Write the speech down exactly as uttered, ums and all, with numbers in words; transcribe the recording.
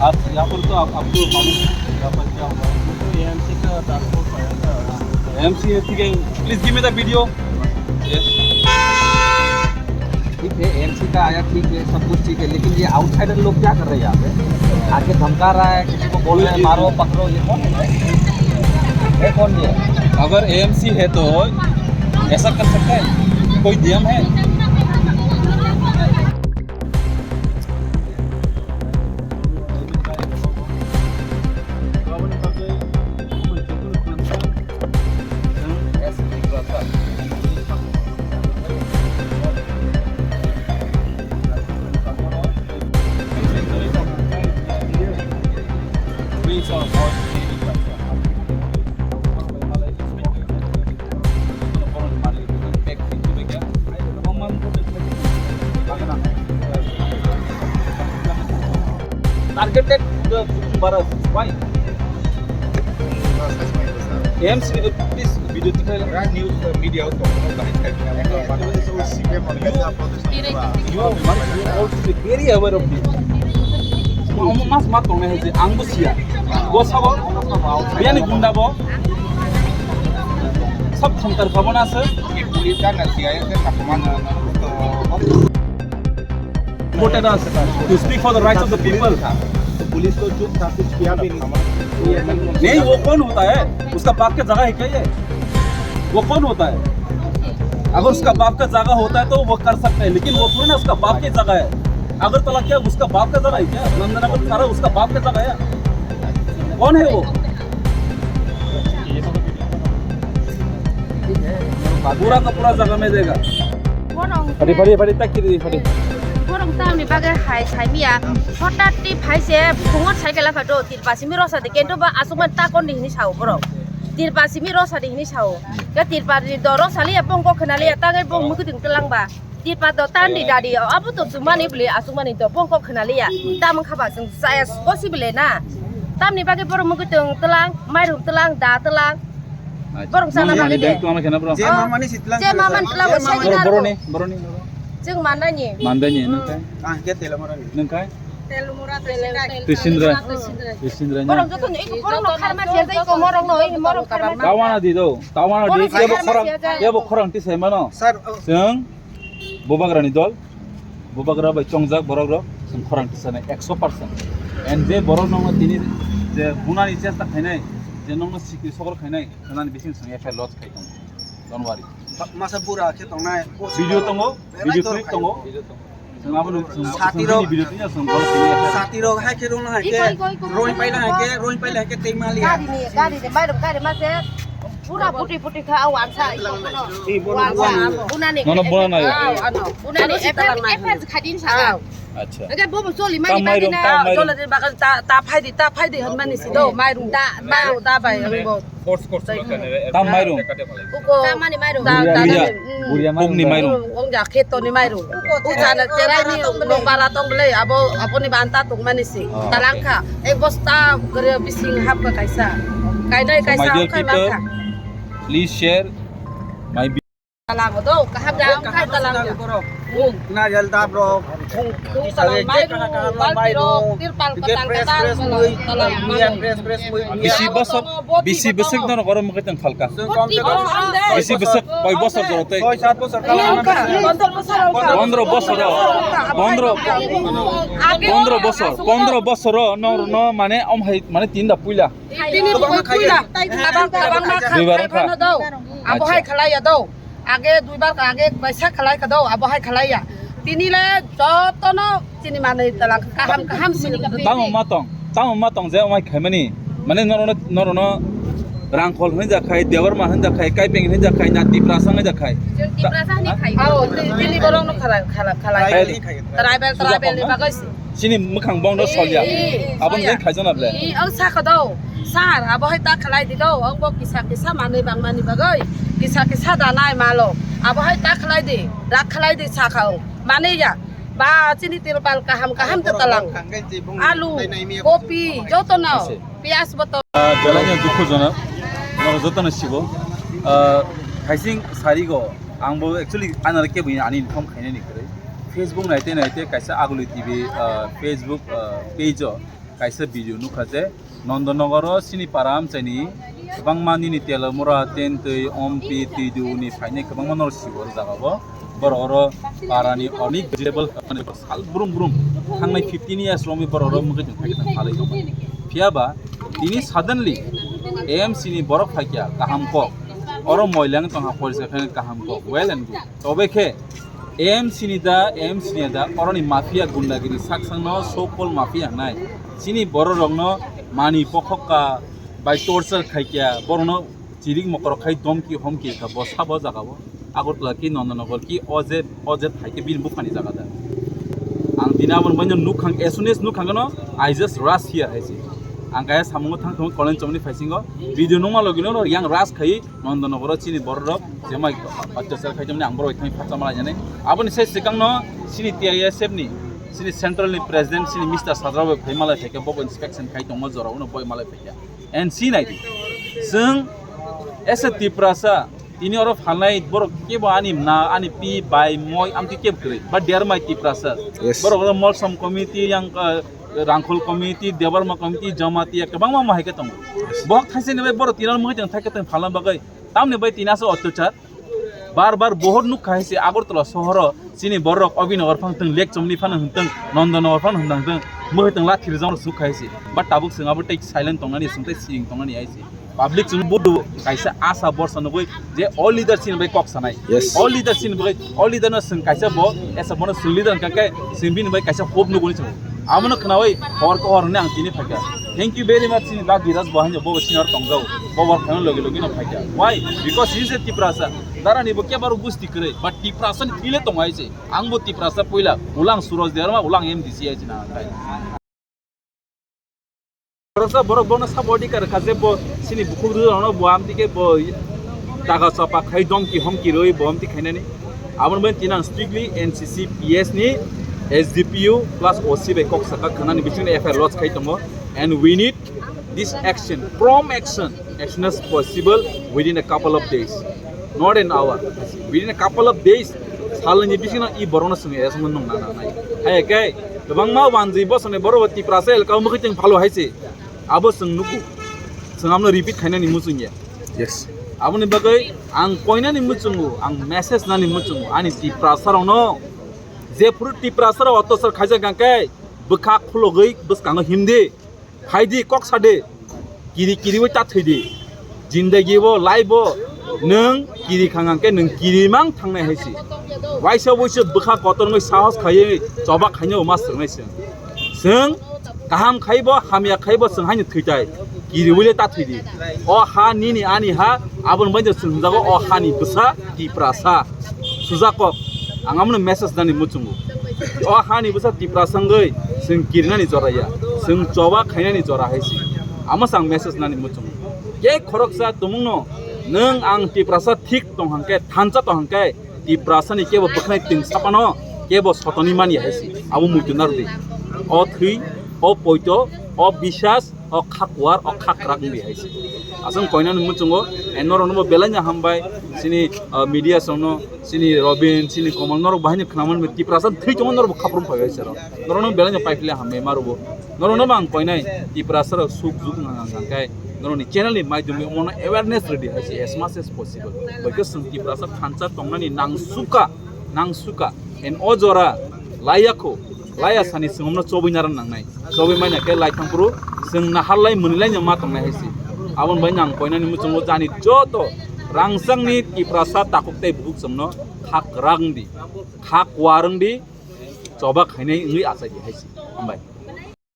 आप यहाँ पर तो आप, आपको मालूम है यहाँ पर क्या हुआ है? तो एएमसी का टास्क फोर्स आया था। एएमसी है, ठीक है, please give me the video। Yes. ठीक है, एएमसी का आया, ठीक है, सब कुछ ठीक है, लेकिन ये आउटसाइडर लोग क्या कर रहे हैं यहाँ पे? आके धमका रहा है, किसी को बोल रहे हैं, "मारो, पकड़ो", ये कौन है? ये कौन है? अगर एएमसी है तो ऐसा कर सकता है? कोई नियम है? Targeted to the Bharat. Why? Em si video, please, video tikha. Right news, uh, media also. You, you also be very aware of this. Mas mat tongnai hai je, ang bo siya. Bo sabo, biyani gunda bo. Sab khamtar khabo na sir. Important us to speak for the rights of the people. Police तो चुप था, कुछ किया भी नहीं। नहीं, वो कौन होता है? उसका बाप का जगह है क्या ये? वो कौन होता है? अगर उसका बाप का जगह होता है तो वो कर सकता है, लेकिन वो थोड़ी ना उसका बाप की जगह है। अगरतला क्या उसका बाप का जगह है क्या? नंदनगर सारा उसका बाप का जगह है? कौन है वो? Pura ka pura jaga mein dega. Borok Phadi, phadi, phadi, tak kiri, phadi. Borok tamni bagwi hai saimiya. Hothat twi phai se phungo cycle kha do, tirpa simi rosa de kento ba asukman ta kon di hini sao borok. Tirpa simi rosa de hini sao. Ya tirpa di do rosa liya bongko khna liya ta gai bong mukuding telang ba. Tipa do tandi dadi, abo to chumani bwle, asukmani to bongkok khna liya. Tamang khaba chwng chaya gosi bwle na. Tamni bagwi borok mugwi tong tlang, mairum tlang, da tlang. Borok chana mani de. Tong khena bro. Je mamani sitlang. Je maman tlang. Bro, bro ni, bro ni. Chwng manani. Mandani nungkai. Ah, ke tela morani. Nungkai. Tisindra. Tisindra. Borok joto ni borok no kharma siya jai ko morok no, morok kharma. Tawana di do. Tawana di. Kebo khorang, kebo khorang tisai mano. Sir, oh. Chwng Bubagrani dol, bubagra bai chongjak borok rok, chwng khorang tisanai ekso percent. And je borok nokno tini je bunani chesta khainai, je nokno sikri sokol khainai, khnani bising chwng F I R lodge khai tongo. Don't worry. Masa bura khe tongnai. Video tongo, video clip tongo. Chwng abono chwng Sati rok. Video tini chwng bol khainai. Sati rok hai khe rung hai khe, roi paila hai khe, roi paila hai khe tei mali. Gari ni, gari ni, mai rok gari ma se. Pura puti puti kha, o wansa, i kono. Wansa, bunani. Nono bunani. Ah, ano. Bunani, F I R, F I R khadin sa. Acha. Age bobo choli mani bagina. Choli di bagal ta, ta phai di, ta phai di, hon mani si do, mairum. Da, mairum, da bai, ang bo. Force, force. Tam mairum. Uko. Ta mani mairum. Da, da, Buria, da, buria mairum. Pokni mairum. Ong ja kheto ni mairum. Uko chana cherai ni, nong bara tong bele, abo, abo ni banta tong mani si. Talangkha. Ek bosta gare bising hap ka kaisa. Kainai kaisa. So, my dear people, please share my video. Talang do, kaham da, kaham talang. Nariyal dap rok. Talang mai ro, tirpal katang katang. Bisi bosor, bisi bosor no goro mukhe tong khalka. Bisi bosor, koi bosor joro tei. Pondro bosor, pondro, pondro bosor, pondro bosor no, no mane om hai mane tinda puila. Tini puila. Duibar wngkha. Abo hai khalai ya do. Age duibar ka age baisa khalai ka do, abo hai khalai ya. Tini le jotono chini manwi tala kaham kaham sini. Tamo ma tong, tamo ma tong je omai khaimani. Mane norono, norono rangkhol hinwi jakhai, dewarma hinwi jakhai, kaipeng hinwi jakhai, na tiprasa hinwi jakhai. Tiprasa hinwi khai. Aw, tini borok no khalai, khalai, khalai. Tribal, tribal ni bagwi si. Chini mwkhang bongno solya. Aboni jeng khaijana ble. Ang sakha do. Sir, abo hai ta khalai di do. Ang bo kisa kisa manwi bangmani bagwi. Kisa kisa danai malo. Abo hai ta khalai di. Rak khalai di sakha ang. Manwi ya. Ba chini tirpal kaham kaham ta talang. Alu, kopi, joto no. Piyaj boto. Belai no dukhujonok. Norok joto no sibo. Thaising sarigo. Ang bo actually anarke bini ani inform khainani kwrwi. Facebook naite naite kaisa Aguli T V, ah, Facebook, ah, page o Kaisa video nukha je Nondonogoro chini para amchaini kwbangma nini telomura, tentwi, ompi, twidu ni phainai kwbangma norok sibo o jaga o. Borok oro parani onek vegetable sal brum brum thangnai fifteen years romwi borok oro mwkhwtwng phaikhe thang phalwi tongkha. Phiyaba tini suddenly A M C ni borok phaikha kaham kok. Oro moilang tongkha, porisa khe kaham kok, well and good. Tobe khe A M C ni da, A M C ni da, oroni mafia gundagiri saksangno so called mafia hnai. Chini bororokno mani pokhokka bai torture khaikya, borokno chirik mokorok khai domki homki kha, bo sabo jaga o. Agartala ki Nandanagar ki oje, oje thaike bini buphani jaga da. Ang tini aboni baino nukhang, as soon as nukhang no, I just rush here hai se. Ang kaya samungo thang thang kolen chomni phaisingo, video nungma logino no yang rush khai, Nandanagar o chini bororok jemai otyachar khaijak mani ang borok thani phatsa malai jani. Aboni sai swkang no chini T I S F ni, chini central ni president, chini Mister Sajrao bai phai malai phaikha, bo inspection khai tongma jora uno boi malai phaikha. And si nai di. Chwng as a Tiprasa, tini oro phalnai borok kebo ani na, ani pi, bai, moi, amtwi kebo kwrwi. But they are my Tiprasa. Yes. Borok oro Molsom community, yang, uh, Rangkhol community, Debbarma community, Jamatia, kwbangma ma hai khe tongo. Bohok thaisani bai borok tini oro mwkhwtwng thai khe tong phalna bagwi. Tamni bai tini asa otyachar. Bar bar bohor nuk khai se Agartala sohoro chini borok Abhinagar phang tong, Lekchomni phano hwn tong, Nandanagar phano hwn tong, mwkhwtwng lathir jang suk khai se. But tabuk chwng abo tei silent tongnani, chwng tei siyeng tongnani hai se. Public chwng budu kaisa asa borsa nugui je all leader chini bai kok sanai. Yes. All leader chini bai, all leader no chwng kaisa bo, esa bono chwng leader hwnkha khe chwng bini bai kaisa hope nuguni chwng. Abono khnaui hor ko hor hwnwi ang tini phaikha. Thank you very much chini da Dhiraj bo haino bo senior tongjao. Bo bor phano logi logi no phaikha. Why? Because he is a Tiprasa. Darani bo kebaro gusti kwrwi, but Tiprasa ni thile tongo hai se. Ang bo Tiprasa puila, ulang Suraj Debbarma, ulang M D C hai se na hai. Khoroksa borok bono sabo adhikar kha je bo chini bukhuk rwrwno bo amtwi khe bo taga chapa khai domki homki rwi bo amtwi khainani. Aboni bagwi tini ang strictly N C C P S ni S D P O plus O C bai kok saka khwnani bisingni F I R lodge khai tongo. And we need this action, prompt action, as soon as possible within a couple of days, not an hour. Within a couple of days, salni bisingno i borokno chwng arrest wngmani nung nang nai. Hai khe kwbangma wanjwi bosoni borok Tiprasa elka o mwkhwtwng phalo hai se. Abo chwng nugo. Chwng abono repeat khainani muchungya. Yes. Aboni bagwi ang koinani muchungo, ang message nani muchungo, ani Tiprasa rokno. Jephuru Tiprasa rok otyachar khaijak hwnkhe bwkha khulogwi bwskango himdi. Phaidi, kok sadi. Kiri kiriwi ta thwidi. Jindagi bo, life bo, nwng kiri khang hwnkhe nwng kiri mang thangnai hai se. Waisa waisa bwkha kotor wngwi sahos khaiwi choba khainai bo ma swngnai chwng. Chwng kaham khaibo, hamya khaibo chwng haino thwitai. Kiriwi le ta thwidi. O ha nini ani ha, aboni bagwi chwng hwnjago o hani bwsa Tiprasa. Sujakok, ang amono message nani muchungo. O hani bwsa Tiprasa wngwi chwng kirinani jora ya, chwng choba khainani jora hai se. Amo chwng message nani muchungo. Khe khoroksa tumungno nwng ang Tiprasa thik tong hwnkhe, thansa tong hwnkhe, Tiprasani kebo bwkhnai twng sapano kebo sotoni mani hai se. Abo muitu narwdi. O thwi, o poito, o bisas, o kha kuar, o kha kwrak wngwi hai se. Aswk koinani muchungo, eh, norokno bo belai no hambai, chini, ah, media songno, chini Robin, chini Komal, norok bahai no khwnamani Tiprasa thwi tongo, norok bo khaprum phai hai se rok. Norokno belai no paiphle hambai ma rwbo. Norokno bo ang koinai, Tiprasa rok suk juk nang nang khe, norokni channel ni maidumi omono awareness rwdi hai se, as much as possible. Bai khe chwng Tiprasa thansa tongnani nang suka, nang suka. And o jora laiya kho, laiya sani chwng omno chobwi naran nangnai. Chobwi manya khe lai thang phuru chwng nahar lai mwnwi lai no ma tongnai hai se. Aboni bai nang koinani muchungo jani joto rangchakni Tiprasa takhuk tei bukhuk chwngno kha kwrak wngdi, kha kuar wngdi, choba khainai wngwi achaidi hai se. Hambai.